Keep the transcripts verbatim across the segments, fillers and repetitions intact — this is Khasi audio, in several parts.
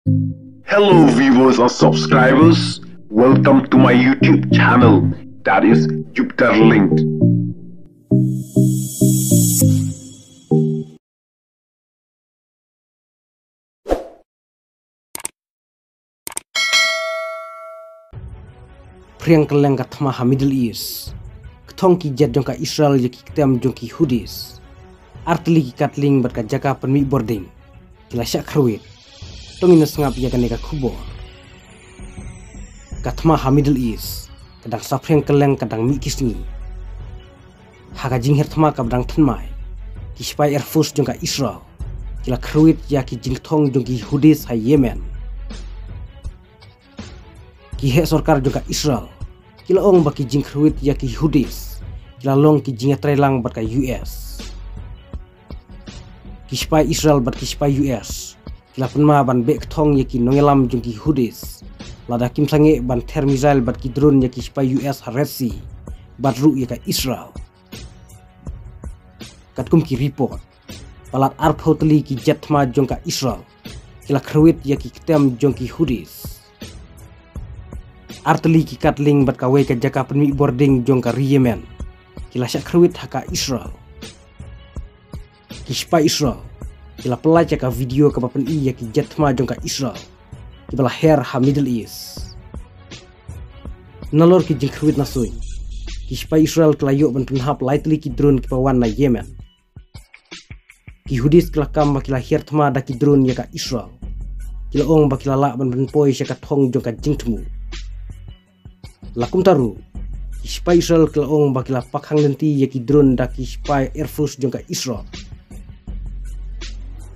Hello viewers and subscribers, welcome to my YouTube channel, that is Jupiter Linked. Phriang kylleng ka thma ha Middle East. Kthong ki jet jong ka Israel ïa ki ktem jong ki Houthis. Artylli ki katling bad ka jaka pynmih bording ki la shah khrwit. To ngin sngap ïa kane ka khubor. Ka thma ha Middle East ka dang saphriang kylleng, ka dang mih ki sngi. Ha ka jinghiar thma kaba dang thymmai, ki sipai Air Force jong ka Israel ki la khrwit ïa ki jingkthong jong ki Houthis ha Yemen. Ki heh sorkar jong ka Israel ki la ong ba ki jingkhrwit ïa ki Houthis ki la long ki jingïatreilang bad ka U S. Ki sipai Israel bad ki sipai U S ki la pynma ban beh kthong ïa ki nongïalam jong ki Houthis lada kim sangeh ban ther missile bad ki drone ïa ki sipai U S ha Red Sea bad ruh ïa ka Israel. Katkum ki report, palat arphew tylli ki jet thma jong ka Israel ki la khrwit ïa ki ktem jong ki Houthis. Artylli ki katling bad kawei ka jaka pynmih bording jong ka ri Yemen ki la shah khrwit ha ka Israel. Ki sipai Israel ki la pynlait ïa ka video kaba pyni ïa ki jet thma jong ka Israel kiba la her ha Middle East. Nalor ki jingkhrwit na suiñ, ki sipai Israel ki la ïoh ban pynhap lai tylli ki drone kiba wan na Yemen. Ki Houthis ki la kam ba ki la hiar thma da ki drone ïa ka Israel. Ki la ong ba ki la lah ban pynpoi sha ka thong jong ka jingthmu. La kumta ruh, ki sipai Israel ki la ong ba ki la pakhang lynti ïa ki drone da ki sipai Air Force jong ka Israel.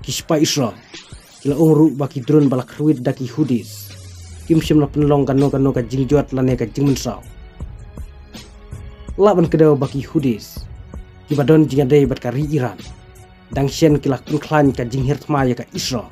Ki sipai Israel ki la ong ruh ba ki drone ba la khrwit da ki Houthis kim shym la pynlong kano kano ka jingjot lane ka jingmynsaw. Lah ban kdew ba ki Houthis kiba don jingïadei bad ka ri Iran dang shen ki la pynkhlaiñ ka jinghiar thma ïa ka Israel.